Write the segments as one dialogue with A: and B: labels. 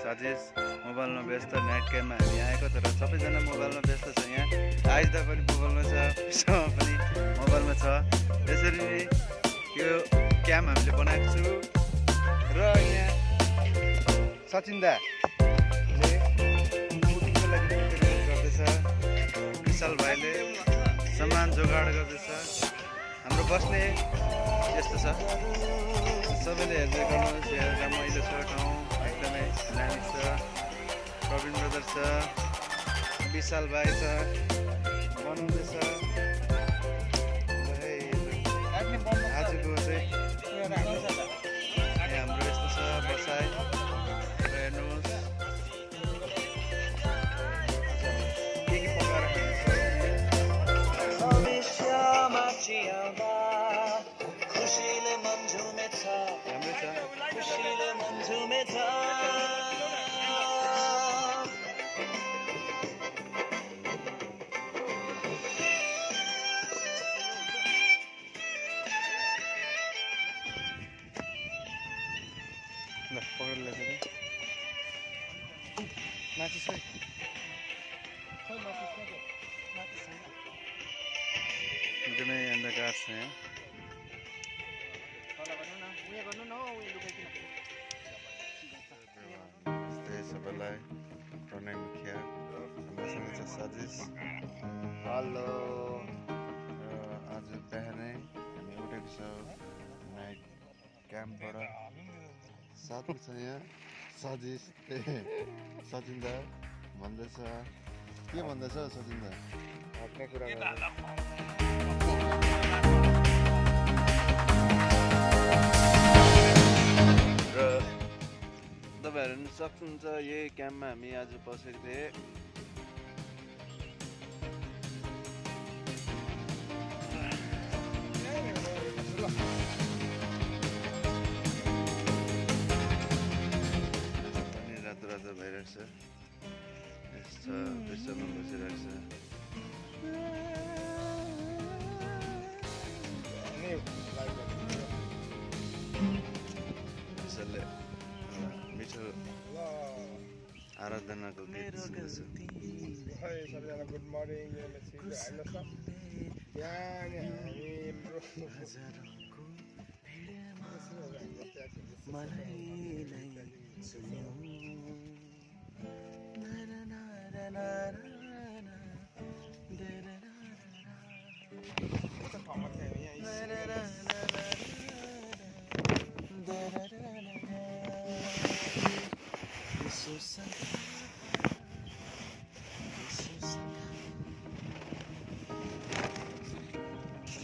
A: साजिस मोबाइलमा व्यस्त नेट क्याममा हामी आएको तर सबैजना मोबाइलमा व्यस्त छ। यहाँ आइदा पनि मोबाइलमा छ, विश्वमा पनि मोबाइलमा छ। त्यसरी नै यो क्याम हामीले बनाएको छु र यहाँ सचिन दाले सुटिङको लागि प्रिपेरेसन गर्दैछ, विशाल भाइले सामान जोगाड गर्दैछ। हाम्रो बस्ने यस्तो छ, सबैले हेर्दै गर्नुहोस्। यहाँ रमाइलो छ ठाउँ, एकदमै दामी छ। प्रवीण ब्रदर छ, विशाल भाइ छ, बनाउँदैछ। आजको चाहिँ हाम्रो यस्तो छ बसाइ, हेर्नुहोस् के पकाएर एकदमै अन्धकार छ यहाँ। सबैलाई प्रणय मुखिया, हामीसँग छ साजिस। हेलो, आज बिहानै हामी उठेको छौँ नाइट क्याम्पबाट। साथमा छ यहाँ साजिस, सचिन दा भन्दैछ। के भन्दैछ सचिन दा? हट्ने कुरा र तपाईँहरू हेर्नु सक्नुहुन्छ यही क्याम्पमा हामी आज बसेको थिएँ। रातो रातो भइरहेको छ, यस्तो विश्वमा बसिरहेको छ। विशालले मिठो आराधनाको गीत सुन्दैछ।
B: सबैजना गुड मर्निङ।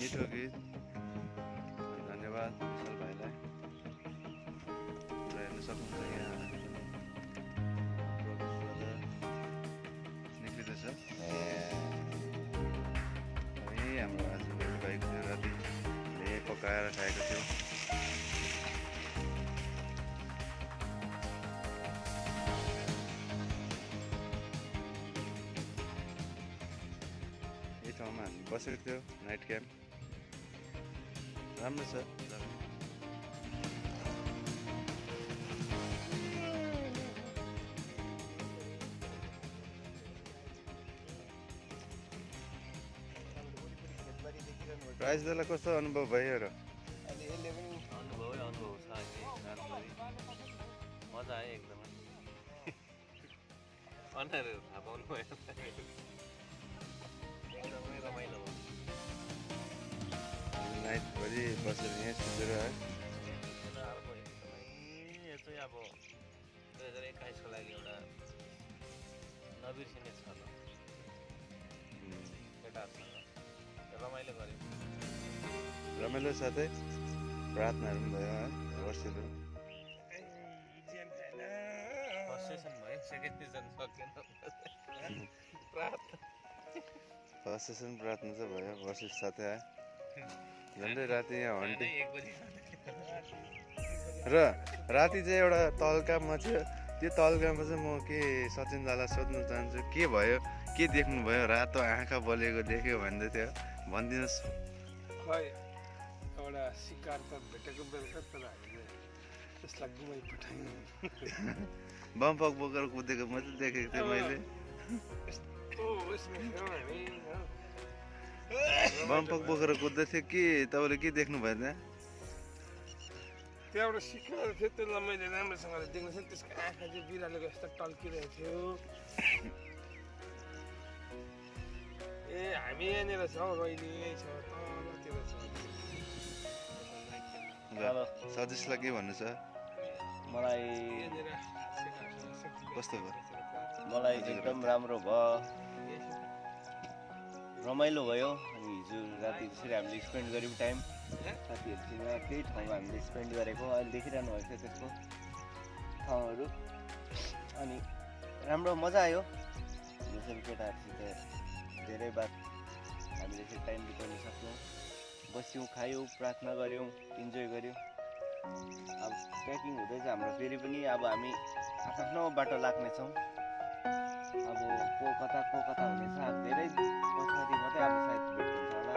A: मिठो गीत, धन्यवाद विशाल भाइलाई। र हेर्न सक्नुहुन्छ यहाँ निक्लिँदैछ। है हाम्रो आज भेट भएको थियो, राति पकाएर खाएको थियो। बसेको थियो नाइट क्याम्प राम्रो छ जग्गा। प्राइज दालाई कस्तो अनुभव भयो र
C: अनुभव छ अहिले रातभरि मजा आयो एकदमै अनुहारहरू थाहा पाउनु भयो एकदमै रमाइलो भयो
A: नाइटभरि बसेर यहाँ सुतेर है
C: अर्को एकदमै यो चाहिँ अब 2021 को लागि एउटा नबिर्सिने छ केटाहरूसँग रमाइलो गऱ्यो
A: रमाइलो साथै प्रार्थनाहरू पनि भयो है वर्षहरू
C: फ्रस्ट्रेसन भयो सेकेन्ड सिजन सकेन
A: फर्स्ट सेसन प्रार्थना चाहिँ भयो वर्ष साथै है झन्डै राति यहाँ हन्टी
C: 1 बजी
A: र राति चाहिँ एउटा तल्कामा चाहिँ त्यो तल्कामा चाहिँ म के सचिन दालाई सोध्न चाहन्छु के भयो के देख्नुभयो रातो आँखा बलेको देख्यो भन्दै थियो भनिदिनुहोस्
B: खै एउटा शिकार त भेटेको बेलुका तर हामीले त्यसलाई गुमाइपठायौँ
A: बमपक बोकेर कुदेको मात्रै देखेको थिएँ मैले
B: यस्तो उयसमा थियौँ हामी
A: बमपक बोकेर कुद्दै थियो के तपाईँले के देख्नुभयो त्यहाँ
B: त्यहाँ एउटा शिकार थियो त्यसलाई मैले राम्रोसँगले देख्न सक्थेँ त्यसको आँखा चाहिँ बिरालोको यस्तो टल्किरहेको थियो ए हामी यहाँनिर छौँ रोइली छ तलतिर छ
C: हेलो
A: सजेसलाई के भन्नु छ
C: मलाई
B: यहाँनिर
A: कस्तो भयो
C: मलाई एकदम राम्रो भयो रमाइलो भयो अनि हिजो राति त्यसरी हामीले स्पेन्ड गऱ्यौँ टाइम साथीहरूसँग त्यही ठाउँमा हामीले स्पेन्ड गरेको अहिले देखिरहनु भएको छ त्यसको ठाउँहरू अनि राम्रो मजा आयो जसरी केटाहरूसित धेरै बात हामीले यसरी टाइम बिताउन सक्यौँ बस्यौँ खायौँ प्रार्थना गऱ्यौँ इन्जोय गऱ्यौँ अब प्याकिङ हुँदैछ हाम्रो फेरि पनि अब हामी आफ्नो बाटो लाग्नेछौँ अब को कता हुनेछ अब धेरै पछाडि मात्रै अब सायद भेट हुन्छ होला